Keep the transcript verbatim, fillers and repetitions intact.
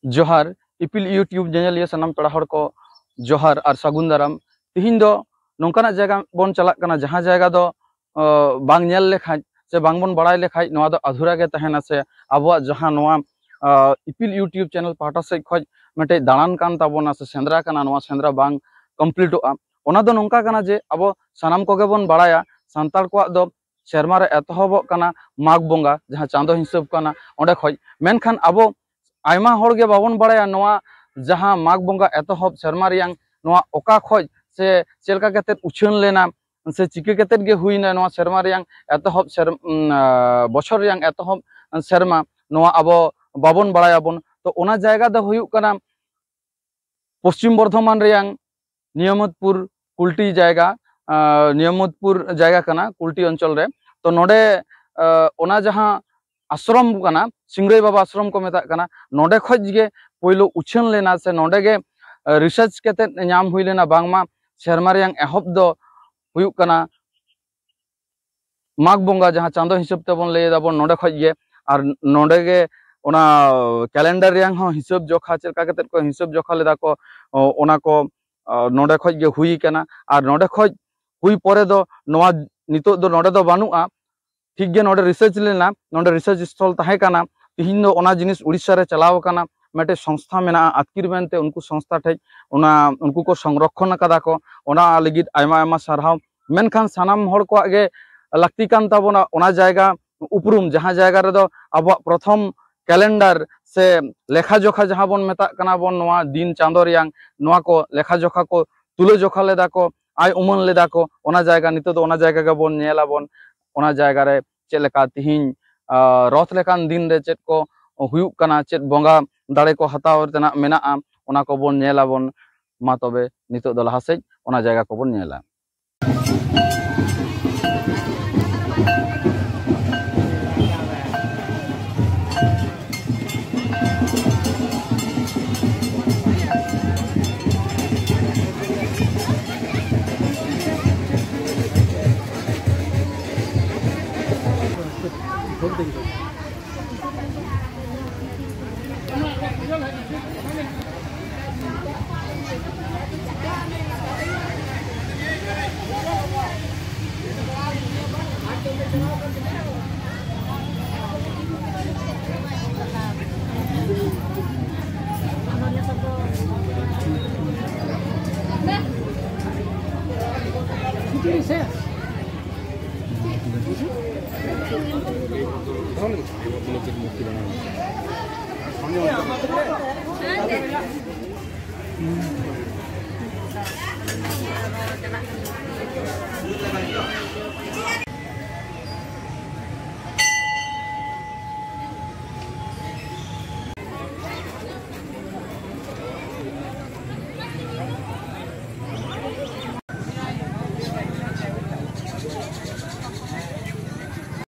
ᱡᱚᱦᱟᱨ, ᱤᱯᱤᱞ YouTube ᱧᱮᱧᱮᱞᱤᱭᱟᱹ ᱥᱟᱱᱟᱢ ᱯᱮᱲᱟ ᱦᱚᱲ ᱠᱚ ᱡᱚᱦᱟᱨ ᱟᱨ ᱥᱟᱹᱜᱩᱱ ᱫᱟᱨᱟᱢ᱾ ᱛᱤᱦᱤᱧ ᱫᱚ ᱱᱚᱝᱠᱟᱱᱟᱜ ᱡᱟᱭᱜᱟ ᱵᱚᱱ ᱪᱟᱞᱟᱜ ᱠᱟᱱᱟ, ᱡᱟᱦᱟᱸ ᱡᱟᱭᱜᱟ ᱫᱚ, ᱚ, ᱵᱟᱝ ᱧᱮᱞ ᱞᱮᱠᱷᱟᱡ ᱥᱮ ᱵᱟᱝ ᱵᱚᱱ ᱵᱟᱲᱟᱭ ᱞᱮᱠᱷᱟᱡ ᱱᱚᱣᱟ ᱫᱚ ᱟᱫᱷᱩᱨᱟ ᱜᱮ ᱛᱟᱦᱮᱱᱟ, ᱥᱮ ᱟᱵᱚᱣᱟᱜ ᱡᱟᱦᱟᱸ ᱱᱚᱣᱟ, ᱟ, ᱤᱯᱤᱞ YouTube ᱪᱮᱱᱮᱞ ᱯᱟᱦᱴᱟ ᱥᱮᱫ ᱠᱷᱚᱡ ᱢᱤᱫᱴᱮᱡ ᱫᱟᱬᱟᱱ ᱠᱟᱱ ᱛᱟᱵᱚᱱᱟ ᱥᱮ ᱥᱮᱸᱫᱽᱨᱟ ᱠᱟᱱᱟ, ᱱᱚᱣᱟ ᱥᱮᱸᱫᱽᱨᱟ ᱵᱟᱝ ᱠᱚᱢᱯᱞᱤᱴᱚᱜᱼᱟ᱾ ᱚᱱᱟ ᱫᱚ ᱱᱚᱝᱠᱟ ᱠᱟᱱᱟ ᱡᱮ ᱟᱵᱚ ᱥᱟᱱᱟᱢ ᱠᱚᱜᱮ ᱵᱚᱱ ᱵᱟᱲᱟᱭᱟ ᱥᱟᱱᱛᱟᱲ ᱠᱚᱣᱟᱜ ᱫᱚ ᱥᱮᱨᱢᱟ ᱨᱮ ᱮᱛᱚᱦᱚᱵᱚᱜ ᱠᱟᱱᱟ ᱢᱟᱜᱽ ᱵᱚᱸᱜᱟ, ᱡᱟᱦᱟᱸ ᱪᱟᱸᱫᱚ ᱦᱤᱥᱟᱹᱵ ᱠᱟᱱᱟ ᱚᱸᱰᱮ ᱠᱷᱚᱡ᱾ ᱢᱮᱱᱠᱷᱟᱱ ᱟᱵᱚ ᱟᱭᱢᱟ ᱦᱚᱲ ᱜᱮ ᱵᱟᱵᱚᱱ ᱵᱟᱲᱟᱭᱟ ᱱᱚᱣᱟ ᱡᱟᱦᱟᱸ ᱢᱟᱜᱽ ᱵᱚᱸᱜᱟ ᱮᱛᱚᱦᱚᱵ ᱥᱮᱨᱢᱟ ᱨᱮᱭᱟᱝ ᱱᱚᱣᱟ ᱚᱠᱟ ᱠᱷᱚᱡ ᱥᱮ ᱪᱮᱫ ᱞᱮᱠᱟ ᱠᱟᱛᱮᱫ ᱩᱪᱷᱟᱹᱱ ᱞᱮᱱᱟ ᱥᱮ ᱪᱤᱠᱟᱹ ᱠᱟᱛᱮᱫ ᱜᱮ ᱦᱩᱭᱱᱟ ᱱᱚᱣᱟ ᱥᱮᱨᱢᱟ ᱨᱮᱭᱟᱝ ᱮᱛᱚᱦᱚᱵ ᱥᱮᱨ-, ᱩᱢ, ᱟ, ᱵᱚᱪᱷᱚᱨ ᱨᱮᱭᱟᱝ ᱮᱛᱚᱦᱚᱵ ᱥᱮᱨᱢᱟ, ᱱᱚᱣᱟ ᱟᱵᱚ ᱵᱟᱵᱚᱱ ᱵᱟᱲᱟᱭᱟᱵᱚᱱ᱾ ᱛᱚ ᱚᱱᱟ ᱡᱟᱭᱜᱟ ᱫᱚ ᱦᱩᱭᱩᱜ ᱠᱟᱱᱟ ᱯᱚᱥᱪᱤᱢ ᱵᱚᱨᱫᱷᱚᱢᱟᱱ ᱨᱮᱭᱟᱝ ᱱᱤᱭᱟᱢᱚᱛᱯᱩᱨ ᱠᱩᱞᱴᱤ ᱡᱟᱭᱜᱟ, ᱟ, ᱱᱤᱭᱟᱢᱚᱛᱯᱩᱨ ᱡᱟᱭᱜᱟ ᱠᱟᱱᱟ ᱠᱩᱞᱴᱤ ᱚᱧᱪᱚᱞ ᱨᱮ᱾ ᱛᱚ ᱱᱚᱰᱮ, ᱟ, ᱚᱱᱟ ᱡᱟᱦᱟᱸ ᱟᱥᱨᱚᱢ ᱠᱟᱱᱟ, ᱥᱤᱝᱨᱟᱹᱭ ᱵᱟᱵᱟ ᱟᱥᱨᱚᱢ ᱠᱚ ᱢᱮᱛᱟᱜ ᱠᱟᱱᱟ, ᱱᱚᱰᱮ ᱠᱷᱚᱡ ᱜᱮ ᱯᱳᱭᱞᱳ ᱩᱪᱷᱟᱹᱱ ᱞᱮᱱᱟ ᱥᱮ ᱱᱚᱰᱮ ᱜᱮ, ᱟ, ᱨᱤᱥᱟᱨᱪ ᱠᱟᱛᱮᱫ ᱧᱟᱢ ᱦᱩᱭ ᱞᱮᱱᱟ ᱵᱟᱝᱢᱟ ᱥᱮᱨᱢᱟ ᱨᱮᱭᱟᱝ ᱮᱦᱚᱵ ᱫᱚ ᱦᱩᱭᱩᱜ ᱠᱟᱱᱟ ᱢᱟᱜᱽ ᱵᱚᱸᱜᱟ, ᱡᱟᱦᱟᱸ ᱪᱟᱸᱫᱚ ᱦᱤᱥᱟᱹᱵ ᱛᱮᱵᱚᱱ ᱞᱟᱹᱭ ᱮᱫᱟ ᱵᱚᱱ, ᱱᱚᱰᱮ ᱠᱷᱚᱡ ᱜᱮ᱾ ᱟᱨ ᱱᱚᱰᱮ ᱜᱮ ᱚᱱᱟ ᱠᱮᱞᱮᱱᱰᱟᱨ ᱨᱮᱭᱟᱝ ᱦᱚᱸ ᱦᱤᱥᱟᱹᱵ ᱡᱚᱠᱷᱟ, ᱪᱮᱫ ᱞᱮᱠᱟ ᱠᱟᱛᱮᱫ ᱠᱚ ᱦᱤᱥᱟᱹᱵ ᱡᱚᱠᱷᱟ ᱞᱮᱫᱟ ᱠᱚ, ᱚ, ᱚᱱᱟ ᱠᱚ, ᱟ, ᱱᱚᱰᱮ ᱠᱷᱚᱡ ᱜᱮ ᱦᱩᱭ ᱠᱟᱱᱟ᱾ ᱟᱨ ᱱᱚᱰᱮ ᱠᱷᱚᱡ ᱦᱩᱭ ᱯᱚᱨᱮ ᱫᱚ ᱱᱚᱣᱟ ᱱᱤᱛᱚᱜ ᱫᱚ ᱱᱚᱰᱮ ᱫᱚ ᱵᱟᱹᱱᱩᱜᱼᱟ᱾ ᱴᱷᱤᱠ ᱜᱮ ᱱᱚᱰᱮ ᱨᱤᱥᱟᱨᱪ ᱞᱮᱱᱟ, ᱱᱚᱰᱮ ᱨᱤᱥᱟᱨᱪ ᱥᱛᱷᱚᱞ ᱛᱟᱦᱮᱸ ᱠᱟᱱᱟ᱾ ᱛᱤᱦᱤᱧ ᱫᱚ ᱚᱱᱟ ᱡᱤᱱᱤᱥ ᱩᱲᱤᱥᱥᱟ ᱨᱮ ᱪᱟᱞᱟᱣ ᱟᱠᱟᱱᱟ, ᱢᱤᱫᱴᱮᱡ ᱥᱚᱝᱥᱛᱷᱟ ᱢᱮᱱᱟᱜᱼᱟ ᱟᱛᱠᱤᱨ ᱢᱮᱱᱛᱮ, ᱩᱱᱠᱩ ᱥᱚᱝᱥᱛᱷᱟ ᱴᱷᱮᱡ ᱚᱱᱟ, ᱩᱱᱠᱩ ᱠᱚ ᱥᱚᱝᱨᱚᱠᱷᱚᱱ ᱟᱠᱟᱫᱟ ᱠᱚ, ᱚᱱᱟ ᱞᱟᱹᱜᱤᱫ ᱟᱭᱢᱟ ᱟᱭᱢᱟ ᱥᱟᱨᱦᱟᱣ᱾ ᱢᱮᱱᱠᱷᱟᱱ ᱥᱟᱱᱟᱢ ᱦᱚᱲ ᱠᱚᱣᱟᱜ ᱜᱮ ᱞᱟᱹᱠᱛᱤ ᱠᱟᱱ ᱛᱟᱵᱚᱱᱟ ᱚᱱᱟ ᱡᱟᱭᱜᱟ ᱩᱯᱨᱩᱢ, ᱡᱟᱦᱟᱸ ᱡᱟᱭᱜᱟ ᱨᱮᱫᱚ ᱟᱵᱚᱣᱟᱜ ᱯᱨᱚᱛᱷᱚᱢ ᱠᱮᱞᱮᱱᱰᱟᱨ ᱥᱮ ᱞᱮᱠᱷᱟ ᱡᱚᱠᱷᱟ ᱡᱟᱦᱟᱸ ᱵᱚᱱ ᱢᱮᱛᱟᱜ ᱠᱟᱱᱟ ᱵᱚᱱ, ᱱᱚᱣᱟ ᱫᱤᱱ ᱪᱟᱸᱫᱚ ᱨᱮᱭᱟᱝ, ᱱᱚᱣᱟ ᱠᱚ ᱞᱮᱠᱷᱟ ᱡᱚᱠᱷᱟ ᱠᱚ ᱛᱩᱞᱟᱹ ᱡᱚᱠᱷᱟ ᱞᱮᱫᱟ ᱠᱚ, ᱟᱭ ᱩᱢᱟᱹᱱ ᱞᱮᱫᱟ ᱠᱚ, ᱚᱱᱟ ᱡᱟᱭᱜᱟ, ᱱᱤᱛᱚᱜ ᱫᱚ ᱚᱱᱟ ᱡᱟᱭᱜᱟ ᱜᱮᱵᱚᱱ ᱧᱮᱞ ᱟᱵᱚᱱ᱾ ᱚᱱᱟ ᱡᱟᱭᱜᱟ ᱨᱮ ᱪᱮᱫ ᱞᱮᱠᱟ ᱛᱤᱦᱤᱧ, ᱟ, ᱨᱚᱛᱷ ᱞᱮᱠᱟᱱ ᱫᱤᱱ ᱨᱮ ᱪᱮᱫ ᱠᱚ ᱦᱩᱭᱩᱜ ᱠᱟᱱᱟ, ᱪᱮᱫ ᱵᱚᱸᱜᱟ ᱫᱟᱲᱮ ᱠᱚ ᱦᱟᱛᱟᱣ ᱨᱮᱱᱟᱜ ᱢᱮᱱᱟᱜᱼᱟ, ᱚᱱᱟ ᱠᱚᱵᱚᱱ ᱧᱮᱞ ᱟᱵᱚᱱ᱾ ᱢᱟ ᱛᱚᱵᱮ ᱱᱤᱛᱚᱜ ᱫᱚ ᱞᱟᱦᱟ ᱥᱮᱫ ᱚᱱᱟ ᱡᱟᱭᱜᱟ ᱠᱚᱵᱚᱱ ᱧᱮᱞᱟ᱾